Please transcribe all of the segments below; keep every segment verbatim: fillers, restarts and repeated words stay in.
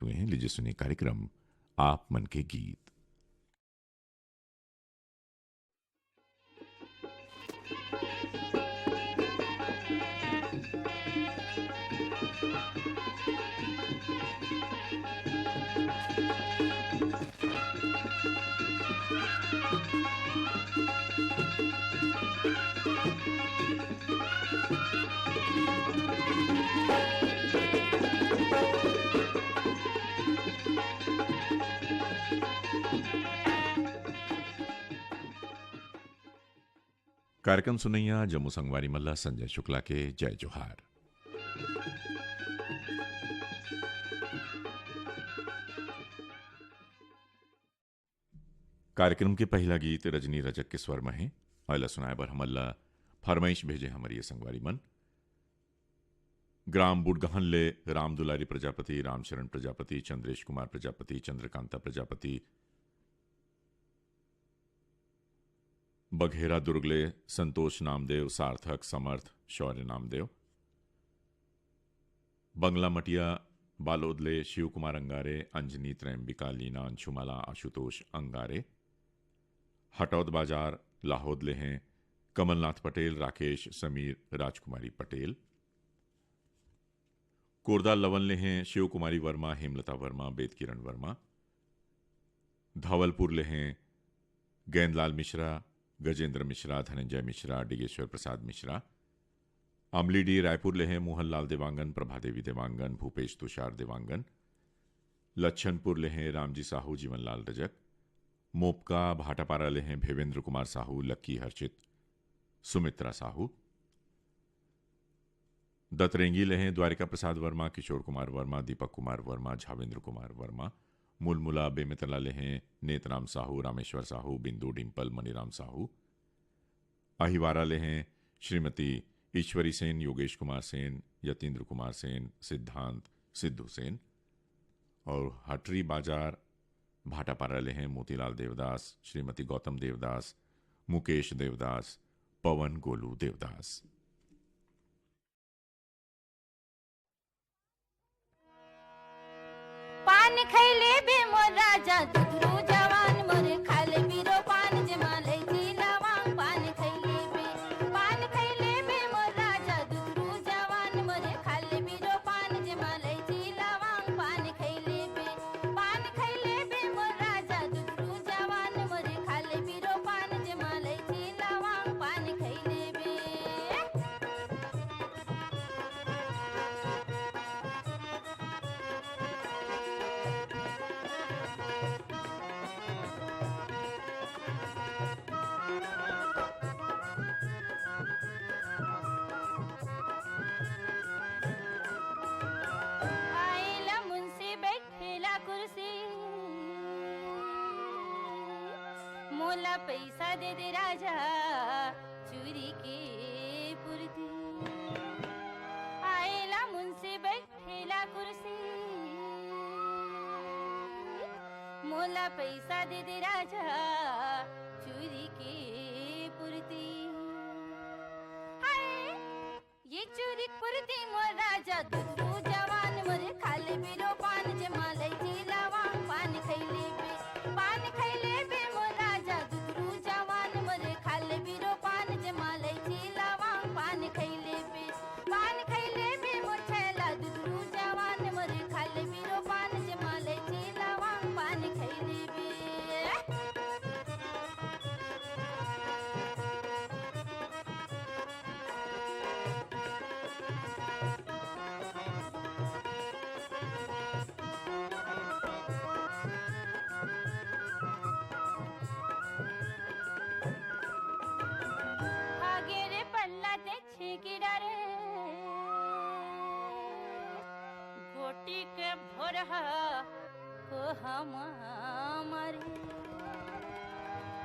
सुने हैं, लीजिए सुनिए कार्यक्रम आप मन के गीत। कार्यक्रम सुनइया जम्मो संगवारी मन ला संजय शुक्ला के जय जोहार। कार्यक्रम के पहिला गीत रजनी रजक के स्वर म हे। अउ एला सुनाए बर हमन ला फरमाइश भेजे हमर ये संगवारी मन। ग्राम बुडगहन ले राम दुलारी प्रजापति, रामचरण प्रजापति, चंद्रेश कुमार प्रजापति, चंद्रकांता प्रजापति, बघेरा दुर्ग ले संतोष नामदेव, सार्थक, समर्थ, शौर्य नामदेव, बंगला मटिया बालोद ले शिव कुमार अंगारे, अंजनी, त्रैम्बिका, लीना, अंशुमाला, आशुतोष अंगारे, हटौद बाजार लाहोद ले हैं कमलनाथ पटेल, राकेश, समीर, राजकुमारी पटेल, कोरदा लवन ले हैं शिव कुमारी वर्मा, हेमलता वर्मा, बेद किरण वर्मा, धवलपुर ले हैं गेंदलाल मिश्रा, गजेंद्र मिश्रा, धनंजय मिश्रा, डिगेश्वर प्रसाद मिश्रा, अमलीडीह रायपुर ले हैं मोहनलाल देवांगन, प्रभा देवी देवांगन, भूपेश तुषार देवांगन, लच्छनपुर ले हैं रामजी साहू, जीवनलाल रजक, मोपका भाटापारा ले हैं भेवेंद्र कुमार साहू, लक्की हर्षित, सुमित्रा साहू, दतरेंगी ले हैं द्वारिका प्रसाद वर्मा, किशोर कुमार वर्मा, दीपक कुमार वर्मा, झावेंद्र कुमार वर्मा, मुलमुला बेमेतला ले हैं नेतराम साहू, रामेश्वर साहू, बिंदु, डिंपल, मनीराम साहू, अहिवारा ले हैं श्रीमती ईश्वरी सेन, योगेश कुमार सेन, यतीन्द्र कुमार सेन, सिद्धांत, सिद्धू सेन, अउ हटरी बाजार भाटापारा ले हैं मोतीलाल देवदास, श्रीमती गौतम देवदास, मुकेश देवदास, पवन गोलू देवदास। पान खैले बे मोर राजा, दुधरू जवान मोर, खाले बिरो पान जेमा लैची लवांग। पान खैले बे, पान खैले बे मोर राजा, दुधरू जवान मोर, खाले बिरो पान जेमा लैची लवांग। पान खैले बे, पान खैले बे मोर राजा, दुधरू जवान मोर, खाले बिरो पान जेमा लैची लवांग। पान खैले बे। आइला मुंशी बैठेला कुर्सी, मोला पैसा दे दे राजा, चूरी के पुरती। आइला मुंशी बैठेला कुर्सी, मोला पैसा दे दे राजा, चूरी के पुरती। हाय, ये चूरी पुरती मोर राजा, दुधरू जवान मोर, खाले बिरो पान जेमा लैची लवांग। पान खैले बे, पान खैले बे मोर राजा, दुधरू जवान मोर, खाले बिरो पान जेमा लैची लवांग। पान खैले बे, पान खैले बे मोर छैला, दुधरू जवान मोर, खाले बिरो पान जेमा लैची लवांग। पान खैले बे। भागे रे पल्ला ते छेंकी डारे, गोटी के भोरहा कोहा मारे।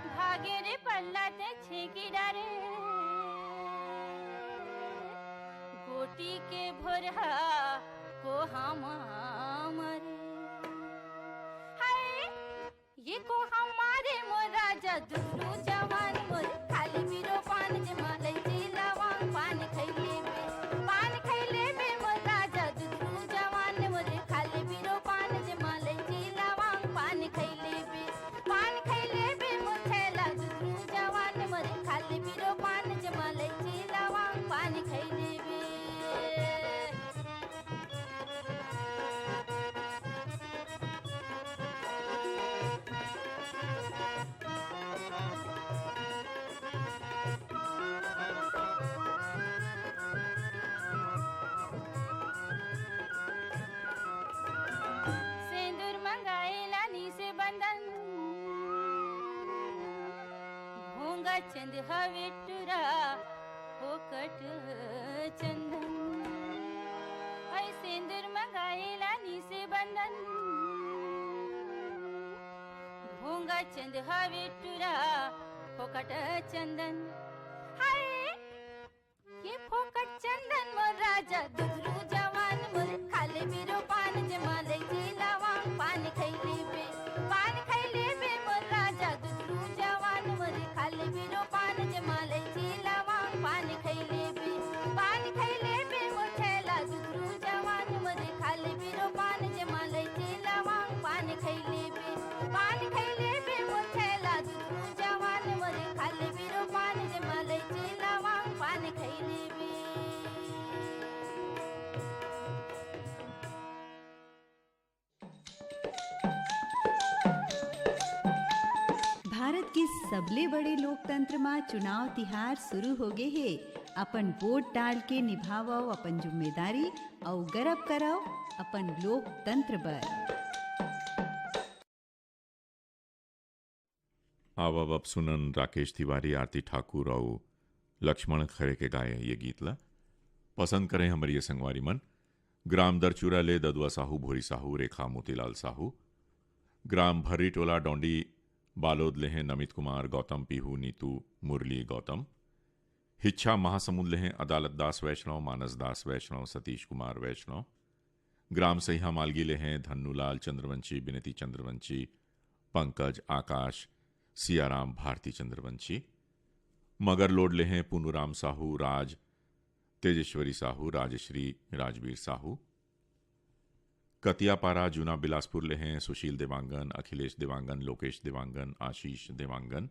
भागे रे पल्ला ते छेंकी डारे, गोटी के भोरहा कोहा मारे। हाय, ये कोहा मारे मोर राजा, दुधरू जवान मोर, खाले बिरो पान जेमा लैची लवांग। पान खैले बे, पान खैले बे मोर राजा, दुधरू जवान मोर, खाले बिरो पान जेमा चंद हवे टुरा फोकट चंदन, ऐ सिंदूर मंगाई लानी से बंधन। भोंगा चंद हवे टुरा फोकट चंदन। हाय, ये फोकट चंदन मोर राजा दुधरू जवान मोर, खाले बिरो पान जेमा लैची लवांग पान खैले बे, पान खैले बे मोर राजा दुधरू जवान मोर, खाले बिरो पान जेमा लैची लवांग पान खैले बे, पान खैले बे मोर छैला दुधरू जवान मोर, खाले बिरो पान जेमा लैची लवांग पान खैले बे, पान खैले बे मोर छैला दुधरू जवान मोर, खाले बिरो पान जेमा लैची लवांग पान खैले बे। भारत के सबले बड़े लोकतंत्र म चुनाव तिहार शुरू हो गे हे। अपन वोट डाल के निभावव अपन जिम्मेदारी अउ गरब करव अपन लोकतंत्र बर। आवव अब सुनन राकेश तिवारी, आरती ठाकुर अउ लक्ष्मण खरे के गाए ये गीत ला। पसंद करें हमर ये संगवारी मन। ग्राम दरचूरा ले ददुआ साहू, भोरी साहू, रेखा मोतीलाल साहू। ग्राम भर्री टोला डोंडी बालोद ले हैं नमित कुमार, गौतम पीहू, नीतू, मुरली गौतम। हिच्छा महासमुंद ले हैं अदालत दास वैष्णव, मानस दास वैष्णव, सतीश कुमार वैष्णव। ग्राम सैहा मालगी ले हैं धन्नूलाल चंद्रवंशी, बिनती चंद्रवंशी, पंकज, आकाश, सियाराम, भारती चंद्रवंशी। मगरलोड ले हैं पूनूराम साहू, राज, तेजेश्वरी साहू, राजश्री, राजवीर साहू। कतियापारा जूना बिलासपुर ले हैं सुशील देवांगन, अखिलेश देवांगन, लोकेश देवांगन, आशीष देवांगन।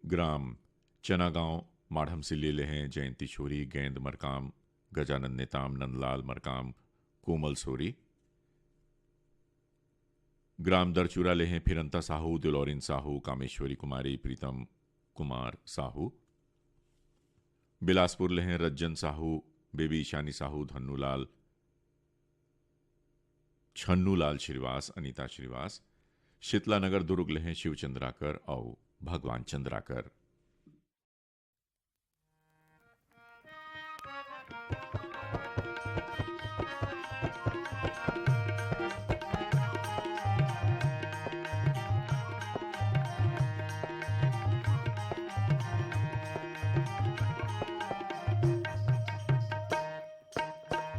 ग्राम चनागांव माढ़म सिल्ली ले हैं जयंती छोरी, गेंद मरकाम, गजानंद नेताम, नंदलाल मरकाम, कोमल सोरी। ग्राम दरचूरा ले हैं फिरंता साहू, दुलौरिन साहू, कामेश्वरी कुमारी, प्रीतम कुमार साहू। बिलासपुर ले हैं रज्जन साहू, बेबी ईशानी साहू, धन्नूलाल, छन्नूलाल श्रीवास, अनीता श्रीवास। शीतला नगर दुर्ग ले हैं शिव चंद्राकर अउ भगवान चंद्राकर।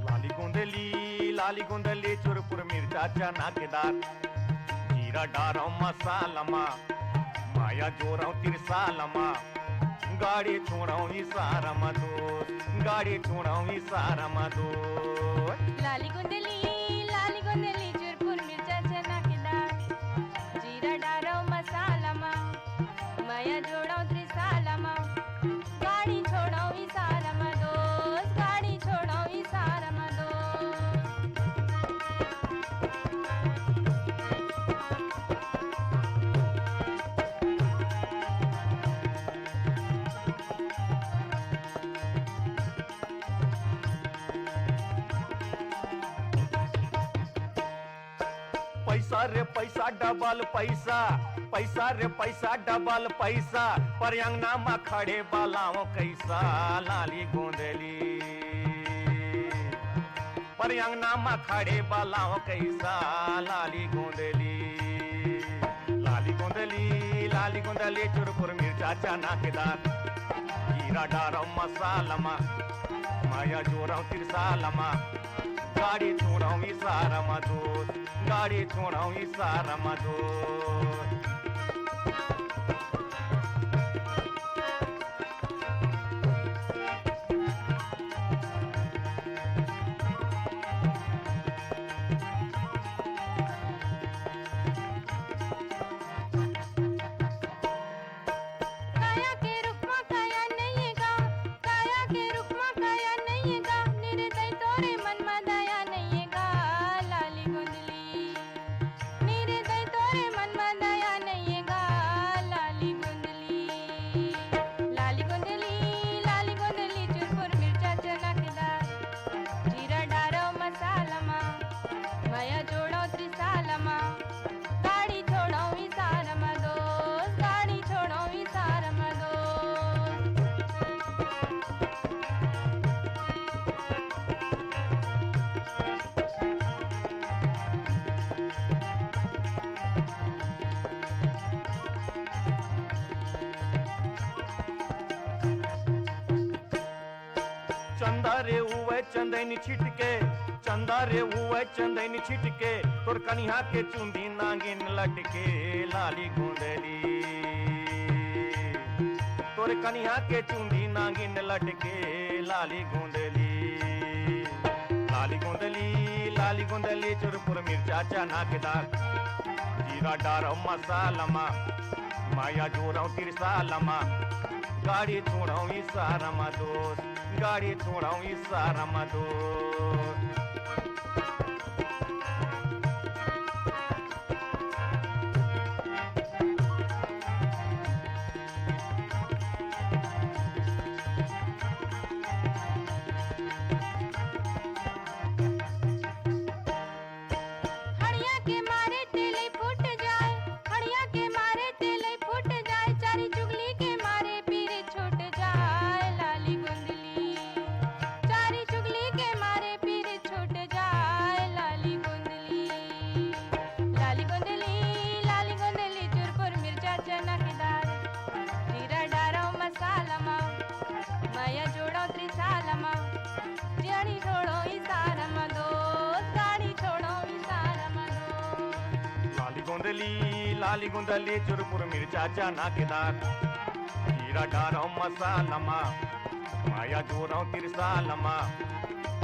लाली गोंदली, लाली गोंदली, चुरपुर मिर्चा चना के दार, जीरा डारव मसाला मा, माया जोरव तिरसाल मा, गाड़ी छोड़व इशारा मा दोस्त, गाड़ी छोड़व इशारा मा दोस्त। लाली गोंदली, लाली गोंदली, चुरपुर मिर्चा चना के दार, जीरा डारव मसाला मा, माया जोड़व त्रिसाला मा, गाड़ी छोड़व इशारा मा दोस्त, गाड़ी छोड़व इशारा मा दोस्त। पैसा रे पैसा डबल पैसा, पैसा रे पैसा डबल पैसा, पर अंगना मा खड़े बलाओ कैसा लाली गोंदली, पर अंगना मा खड़े बलाओ कैसा लाली गोंदली। लाली गोंदली, लाली गोंदली, चुरपुर मिर्चा चना के दार, जीरा डारव मसाला मा, माया जोरव तिरसाल मा, गाड़ी छोड़व इशारा मा दोस्त, गाड़ी छोड़व इशारा मा दोस्त। काया के रूप मा काया नइये गा, काया के रूप मा काया नइये गा, निर्दय तोरे मन मा दया नइये गा, लाली गोंदली। निर्दय तोरे मन मा दया नइये चंदैनी छिटके, चंदा रे हुए चंदैनी छिटके, तोर कनिहा के चुंदी नागिन लटके, लाली गोंदली। तोर कनिहा के चुंदी नागिन लटके, लाली गोंदली। लाली गोंदली, लाली गोंदली, चुरपुर मिर्चा चना के दार। जीरा डारव मसाला मा, माया जोरव तिरसाल मा। गाड़ी छोड़व इशारा मा दोस्त, गाड़ी छोड़व इशारा मा दोस्त। हड़िया के मारे तेलई फूट जाए, हड़िया के मारे तेलई फूट जाए, चारी चुगली के मारे पीर छूट जाए, लाली गोंदली। चारी चुगली के मारे पीर छूट जाए, लाली गोंदली। लाली गोंदली, लाली गोंदली, चुरपुर मिर्चा चना के दार, जीरा डारव मसाला मा, माया जोड़व त्रिसाल मा। गाड़ी छोड़व इशारा मा दोस्त, गाड़ी छोड़व इशारा मा दोस्त। लाली गोंदली, लाली गोंदली, चुरपुर मिर्चा चना के दार, जीरा डारव मसाला मा, माया जोरव तिरसाल मा।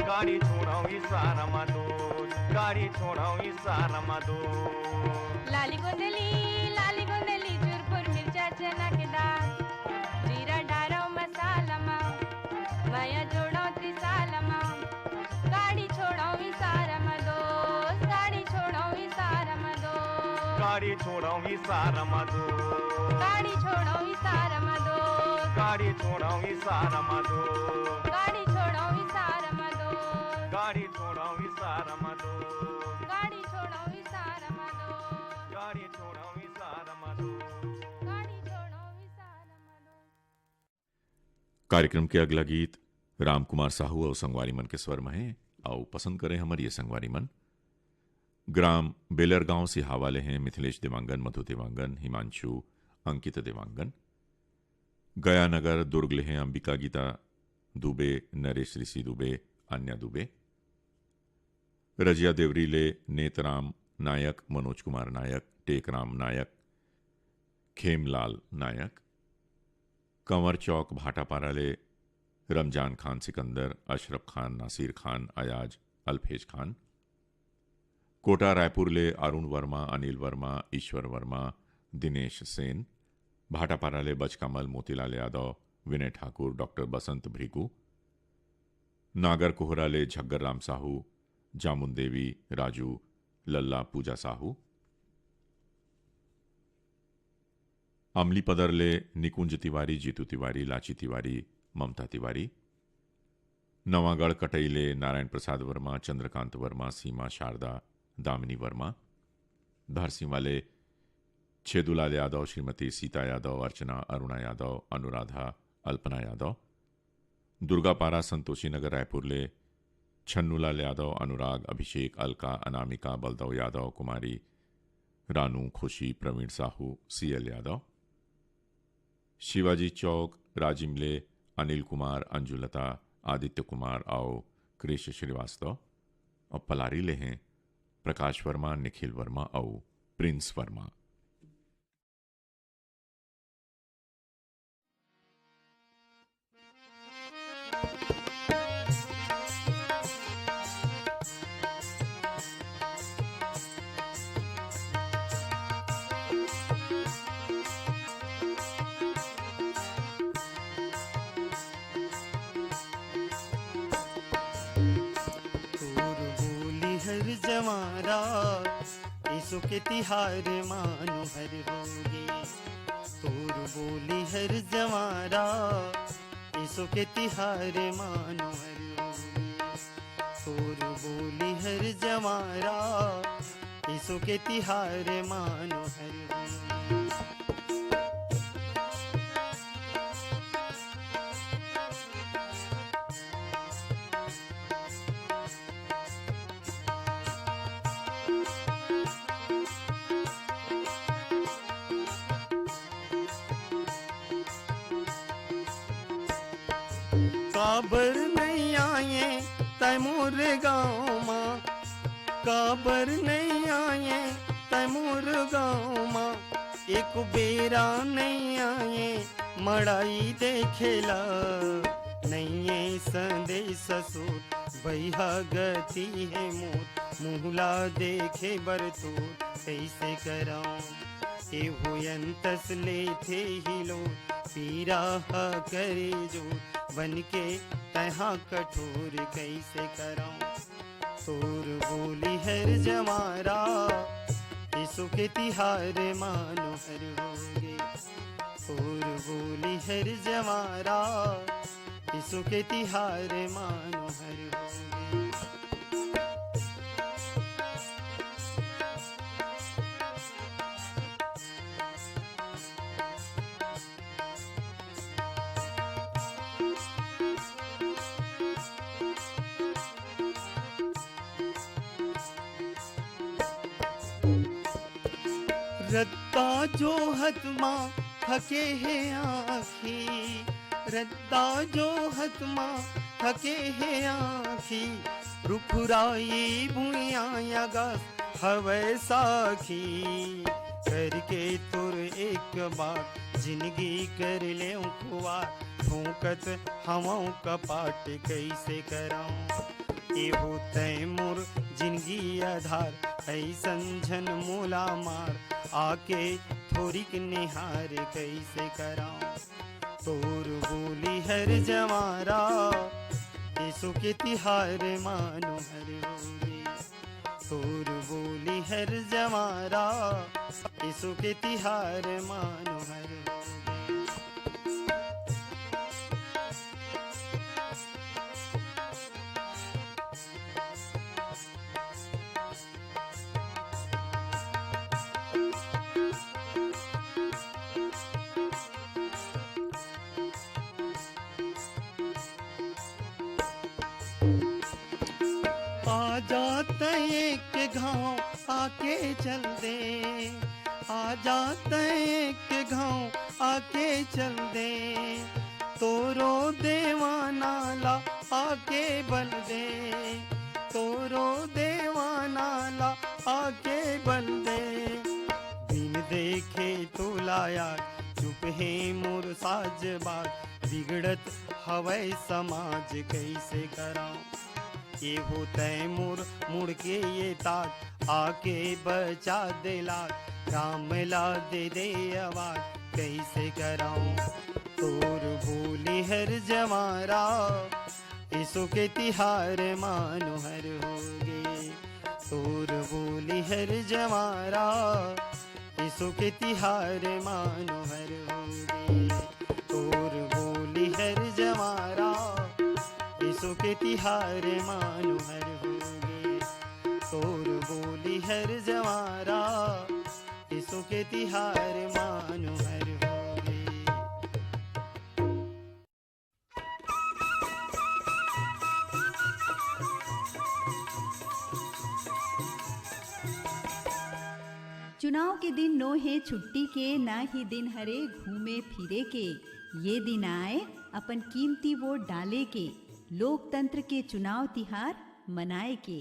गाड़ी छोड़व इशारा मा दोस्त, गाड़ी छोड़व इशारा मा दोस्त। लाली गोंदली, लाली गोंदली, चुरपुर मिर्चा चना के दार, जीरा डारव मसाला मा, माया जोड़व त्रिसाल मा। गाड़ी छोड़व इशारा मा दोस्त, गाड़ी छोड़व इशारा मा दोस्त। गाड़ी छोड़व इशारा मा दोस्त। गाड़ी छोड़व इशारा मा दोस्त। गाड़ी छोड़व इशारा मा दोस्त। गाड़ी छोड़व इशारा मा दोस्त। गाड़ी छोड़व इशारा मा दोस्त। गाड़ी छोड़व इशारा मा दोस्त। गाड़ी छोड़व इशारा मा दोस्त। गाड़ी छोड़व इशारा मा दोस्त। कार्यक्रम के अगला गीत रामकुमार साहू अउ संगवारी मन के स्वर म हे, अउ पसंद करे हमर ये संगवारी मन। ग्राम बेलरगांव सिहावा ले हे मिथिलेश देवांगन, मधु देवांगन, हिमांशु, अंकित देवांगन। गया नगर दुर्ग ले हे अंबिका गीता दुबे, नरेश ऋषि दुबे, आन्या दुबे। रजिया देवरी ले नेतराम नायक, मनोज कुमार नायक, टेकराम नायक, खेमलाल नायक। कंवर चौक भाटापारा ले रमजान खान सिकंदर, अशरफ खान, नासिर खान, अयाज, अल्फेज खान। कोटा रायपुर ले अरुण वर्मा, अनिल वर्मा, ईश्वर वर्मा, दिनेश सेन। भाटापारा ले बचकामल मोतीलाल यादव, विनय ठाकुर, डॉक्टर बसंत भृगु। नागर कोहरा ले झग्गर राम साहू, जामुन देवी, राजू, लल्ला, पूजा साहू। अमली पदर ले निकुंज तिवारी, जीतू तिवारी, लाची तिवारी, ममता तिवारी। नवागढ़ कटई ले नारायण प्रसाद वर्मा, चंद्रकांत वर्मा, सीमा, शारदा, दामिनी वर्मा। धरसींवा ले छेदूलाल यादव, श्रीमती सीता यादव, अर्चना, अरुणा यादव, अनुराधा, अल्पना यादव। दुर्गापारा, संतोषी नगर, रायपुर ले छन्नूलाल यादव, अनुराग, अभिषेक, अलका, अनामिका, बलदव यादव, कुमारी, रानू, खुशी, प्रवीण साहू, सीएल यादव। शिवाजी चौक, राजिम ले अनिल कुमार, अंजुलता, आदित्य कुमार अउ कृष श्रीवास्तव। अउ पलारी ले हे प्रकाश वर्मा, निखिल वर्मा अउ प्रिंस वर्मा। तोर बोली हर जवारा, एसो के तिहार मानो हर होगे। तोर बोली हर जवारा, एसो के तिहार मानो हर होगे। तोर बोली हर जवारा, एसो के तिहार मानो हर होगे। काबर नइ आए तै मोर गाँव मा काबर नइ आए, तै मोर गाँव मा एक बेरा नइ आए, मड़ई देखे ला नइये संदेश सूत, बइहा गति हे मोर, मुहला देखे बर तोर, कइसे करंव? एहू अंतस लेथे हिलोर, पीरा ह करे जोर, बन के तैहा कठोर, कइसे करंव? तोर बोली हर जवारा, एसो के तिहार मानो हर होगे। तोर बोली हर जवारा, एसो के तिहार मानो हर होगे। रद्दा जोहत मा थके हे आँखी, रद्दा जोहत मा थके हे आँखी, रुखराई भुइयां अगस हवय साखी। करके तोर एक बार जिनगी कर लेंव खुवार, ठोंकत हवंव कपाट कइसे करंव? एहू तैं मोर जिनगी आधार, अइसन झन मोला मार, आके थोरिक निहार कइसे करंव? तोर बोली हर जवारा, एसो के तिहार मानो हर होगे। तोर बोली हर जवारा, एसो के तिहार मानो हर होगे। आ जात एक घांव आके चल दे, आ जात एक घांव आके चल दे, तोरो देवाना ला आके बल दे, तोरो देवाना ला आके बल दे। बिन देखे तोला यार चुप हे मोर साज बाज, बिगड़त हवय समाज कइसे करंव? एहू तैं मोर मुड़ के ये ताज, आके बचा दे लाज, राम ला दे दे आवाज, कइसे करंव? तोर बोली हर जवारा, एसो के तिहार मानो हर होगे। तोर बोली हर जवारा, एसो के तिहार मानो हर होगे। तोर बोली हर जवारा, एसो के तिहार मानो हर होगे। तोर बोली हर जवारा, एसो के तिहार मानो हर होगे। चुनाव के दिन नो हे छुट्टी के, ना ही दिन हरे घूमे फिरे के। ये दिन आए अपन कीमती वोट डाले के, लोकतंत्र के चुनाव तिहार मनाए के।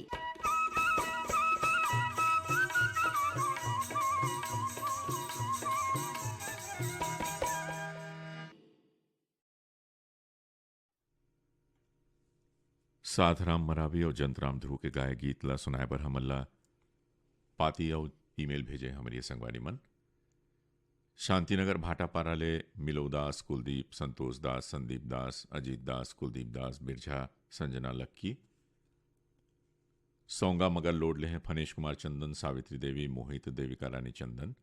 साधराम मरावी अउ जंतराम ध्रुव के गाए गीत ला सुनाए बर हमन ला पाती अउ ईमेल भेजे हमर ये संगवारी मन। शांतिनगर भाटापारा ले मिलो दास, कुलदीप, संतोष दास, संदीप दास, अजीत दास, कुलदीप दास, बिरझा, संजना लक्की। सौंगा मगर लोड ले हैं फनेश कुमार चंदन, सावित्री देवी, मोहित, देविका रानी चंदन।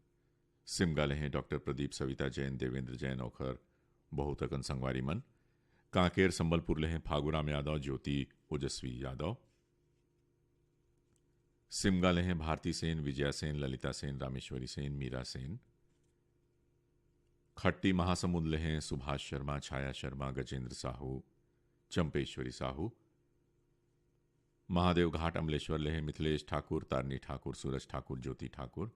सिमगा ले हैं डॉक्टर प्रदीप, सविता जैन, देवेंद्र जैन, ओखर बहुत अकन संगवारी मन। कांकेर संबलपुर ले हैं फागुराम यादव, ज्योति, ओजस्वी यादव। सिमगा ले हैं भारती सेन, विजया सेन, ललिता सेन, रामेश्वरी सेन, मीरा सेन। खट्टी महासमुंद ले हैं सुभाष शर्मा, छाया शर्मा, गजेंद्र साहू, चंपेश्वरी साहू। महादेव घाट अमलेश्वर ले हैं मिथिलेश ठाकुर, तारनी ठाकुर, सूरज ठाकुर, ज्योति ठाकुर,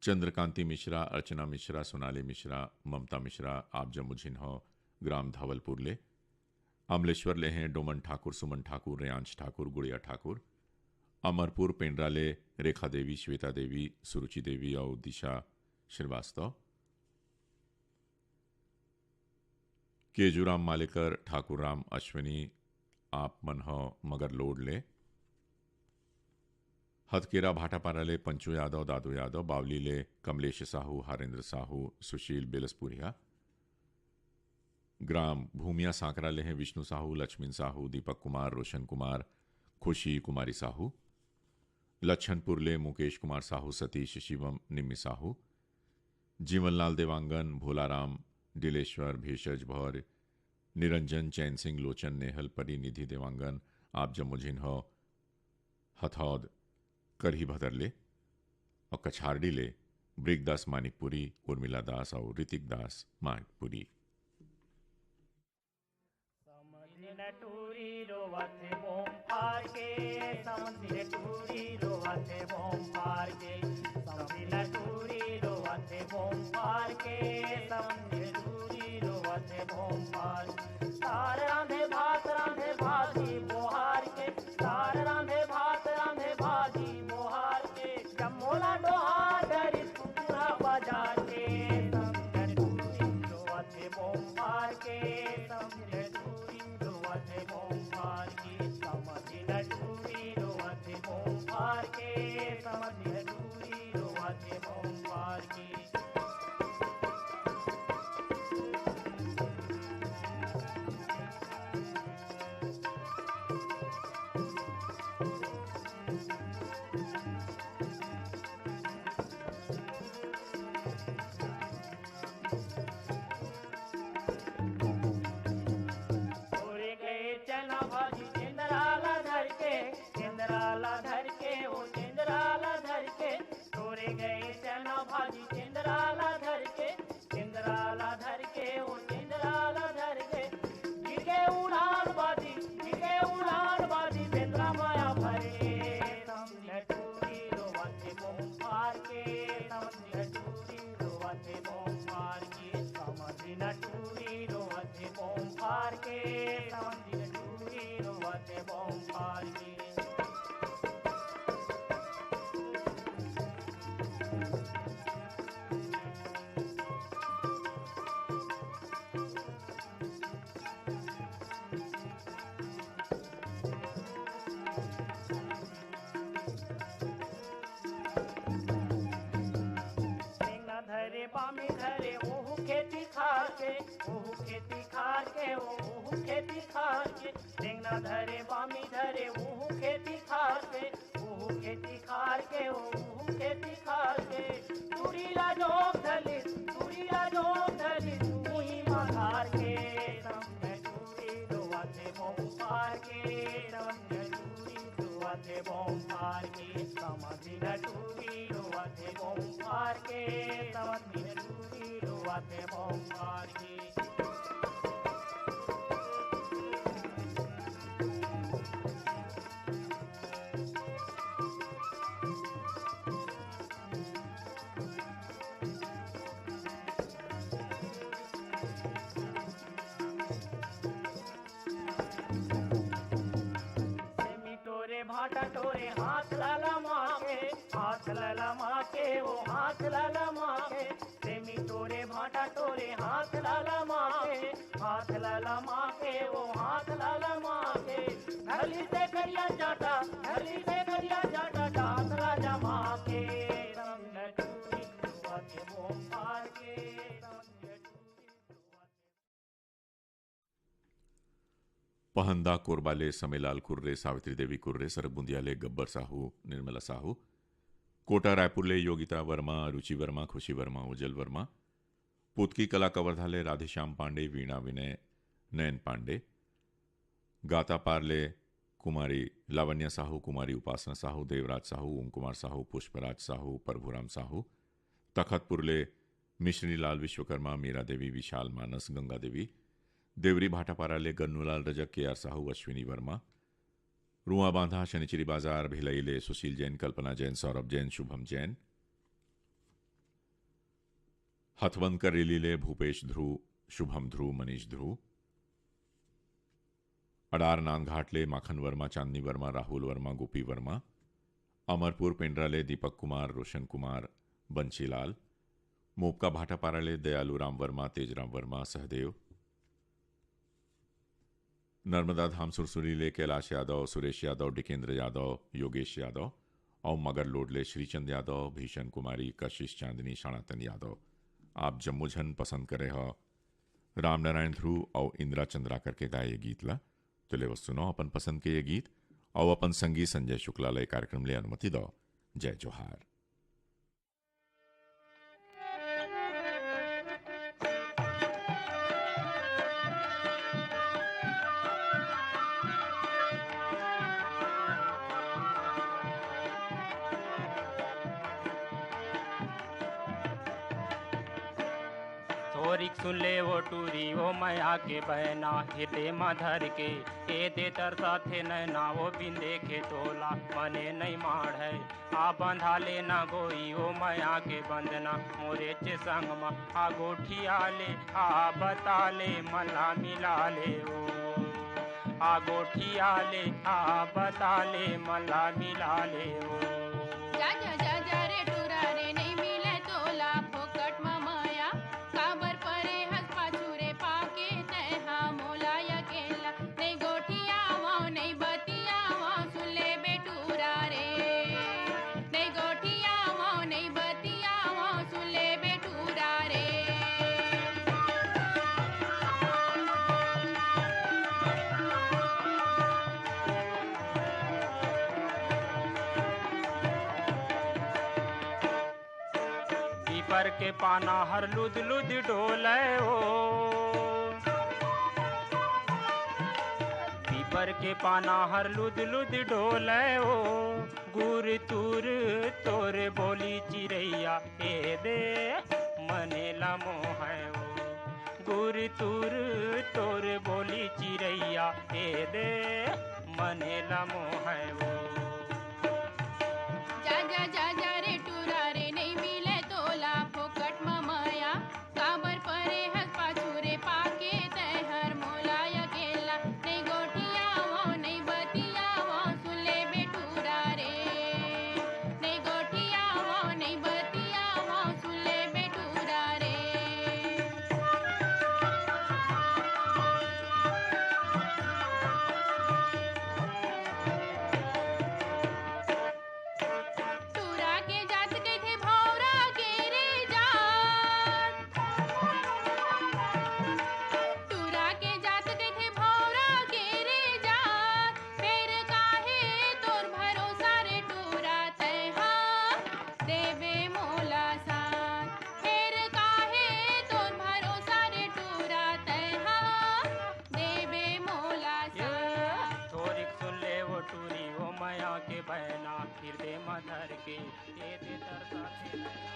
चंद्रकांति मिश्रा, अर्चना मिश्रा, सोनाली मिश्रा, ममता मिश्रा, आप जम्मो झिन हो, ग्राम धवलपुर ले। अमलेश्वर ले हैं डोमन ठाकुर, सुमन ठाकुर, रेयांश ठाकुर, गुड़िया ठाकुर। अमरपुर पेंड्रा ले रेखा देवी, श्वेता देवी, सुरुचि देवी अउ दिशा श्रीवास्तव। केजूराम मालेकर, ठाकुर राम अश्विनी, आप मन ह मगरलोड ले। हथकेरा भाटापारा ले पंचू यादव, दादू यादव, बावली ले कमलेश साहू, हरेंद्र साहू, सुशील बेलसपुरिया। ग्राम भूमिया सांकरा ले हैं विष्णु साहू, लक्ष्मण साहू, दीपक कुमार, रोशन कुमार, खुशी कुमारी साहू। लच्छनपुर ले मुकेश कुमार साहू, सतीश शिवम, निम्मी साहू, जीवनलाल देवांगन, भोलाराम, डिलेश्वर, भेषज भौर, निरंजन, चैन सिंह, लोचन, नेहल, परी, निधि देवांगन, आप जम्मो झिन हो हथौद करही भदर ले, अउ कछारडी ले ब्रिगदास मानिकपुरी, उर्मिला दास अउ ऋतिक दास मानिकपुरी। समधिन टूरी रोवत हे बोम फार के, समधिन टूरी रोवत हे बोम फार के, समधिन टूरी रोवत हे बोम फार के, समधिन टूरी रोवत हे बोम फार के। तार रांधे भात रांधे भाजी बोहार के, तार रांधे भात रांधे भाजी बोहार के, जब मोला डोहार डरिस कुकुरा बाजार के, समधिन टूरी रोवत हे बोम फार के, समधिन टूरी रोवत हे बोम फार के, समधिन टूरी रोवत हे बोम फार के, समधिन टूरी रोवत हे बोम फार के। तोरे गए चना भाजी चेंदरा ला धर के, चेंदरा ला धर के, ओ चेंदरा ला धर के। तोरे गए चना भाजी चेंदरा ला धर के, चेंदरा ला धर के, ओ चेंदरा ला धर के। गिर के उड़ान बाजी, गिर के उड़ान बाजी, बेंदरा माया भरे। समधिन टूरी रोवत हे बोम फार के, समधिन टूरी रोवत हे बोम फार के, समधिन टूरी रोवत हे बोम फार के, समधिन टूरी रोवत हे बोम फार के। टेंगना धरे बामी धरे ओहू खेती खार के, ओहू खेती खार के, ओहू खेती खार के। टेंगना धरे बामी धरे ओहू खेती खार के, ओहू खेती खार के, ओहू खेती खार के। टूरी ला जोग धली, टूरी ला जोग धली, उही माघार के। समधिन टूरी रोवत हे बोम फार के, समधिन टूरी रोवत हे बोम फार के, समधिन टूरी रोवत हे बोम फार के, समधिन टूरी रोवत हे बोम फार के। सेमी टोरे भाटा टोरे हाथ ला लमा के, हाथ ला लमा के, ओ हाथ ला लमा के। सेमी टोरे भाटा टोरे हाथ ला लमा के, हाथ ला लमा के, ओ हाथ ला लमा के। धरली से करिया चाटा, धरली से करिया चाटा, दांत ला जमा के। समधिन टूरी रोवत हे बोम फार के, समधिन टूरी रोवत हे। पहंदा कोरबा ले समेलाल कुर्रे, सावित्री देवी कुर्रे, सरगुंदिया ले गब्बर साहू, निर्मला साहू, कोटा रायपुर ले योगिता वर्मा, रुचि वर्मा, खुशी वर्मा, उज्जल वर्मा, पुतकी कला कवर्धा ले राधेश्याम पांडे, वीणा विनय, नयन पांडे, गातापार ले कुमारी लावण्या साहू, कुमारी उपासना साहू, देवराज साहू, ओम कुमार साहू, पुष्पराज साहू, प्रभुराम साहू, तखतपुर ले मिश्री लाल विश्वकर्मा, मीरा देवी, विशाल मानस, गंगा देवी, देवरी भाटापारा ले गन्नूलाल रजक, के आर साहू, अश्विनी वर्मा, रुआ बांधा, शनिचरी बाजार, भिलई ले सुशील जैन, कल्पना जैन, सौरभ जैन, शुभम जैन, हथवंद करेली ले भूपेश ध्रुव, शुभम ध्रुव, मनीष ध्रुव, अडार नांदघाट ले माखन वर्मा, चांदनी वर्मा, राहुल वर्मा, गोपी वर्मा, अमरपुर पेंड्रा ले दीपक कुमार, रोशन कुमार, बंशीलाल, मोपका भाटापारा ले दयालू राम वर्मा, तेजराम वर्मा, सहदेव, नर्मदा धाम सुरसुरी ले कैलाश यादव, सुरेश यादव, डिकेंद्र यादव, योगेश यादव अउ मगरलोड ले श्रीचंद यादव, भीषण कुमारी, कशिश चांदनी, सनातन यादव। आप जम्मो झन पसंद करे ह रामनारायण ध्रुव अउ इंदिरा चंद्राकर के गाए ये गीत ला। तो लेवो सुनो अपन पसंद के ये गीत अउ अपन संगी संजय शुक्ला ला ये कार्यक्रम ले अनुमति दो। जय जोहार। थोरिक सुन ले वो टूरी, वो मया के बहना, हिरदे म धर के, ए दे तरसा थे नैना, वो बिन देखे तोला, मने नइ माढ़े। आ बंधा ले ना गोई, वो मया के बंधना, मोरे चे संग म, आ गोठिया ले, आ बता ले, मला मिला ले ओ। आ गोठिया ले, आ बता ले, मला मिला ले ओ। जा, जा, जा, जा रे टूरा रे, नइ मिले तोला फोकट म मया। काबर परे हस पाछू रे पाके, तैं हा मोला अकेला। नइ गोठियावंव, नइ बतियावंव, सुन ले बे टूरा रे। नइ गोठियावंव, नइ बतियावंव, सुन ले बे टूरा रे। पीपर के पाना हर लुद लुद डोले ओ। पीपर के पाना हर लुद लुद डोले ओ। गुर तुर तोर बोली चिरैया, ए दे मने ला मोहे ओ। गुर तुर तोर बोली चिरैया, ए दे मने ला मोहे ओ। जा, जा, जा, जा रे टूरा रे, नइ मिले तोला फोकट म मया। काबर परे हस पाछू रे पाके, तैं हर मोला अकेला। नइ गोठियावंव, नइ बतियावंव, सुन ले बे टूरा रे। नइ गोठियावंव, नइ बतियावंव, सुन ले बे टूरा रे। टूरा के जात कहिथे भौरा के रे जात। टूरा के जात कहिथे भौरा के रे जात। फेर काहे तोर भरोसा रे टूरा, तैं हा देबे मोला साथ। फेर काहे तोर भरोसा रे टूरा, तैं हा देबे मोला साथ। थोरिक सुन ले वो टूरी, वो मया के बहना, हिरदे म धर के, ए दे तरसा थे नैना।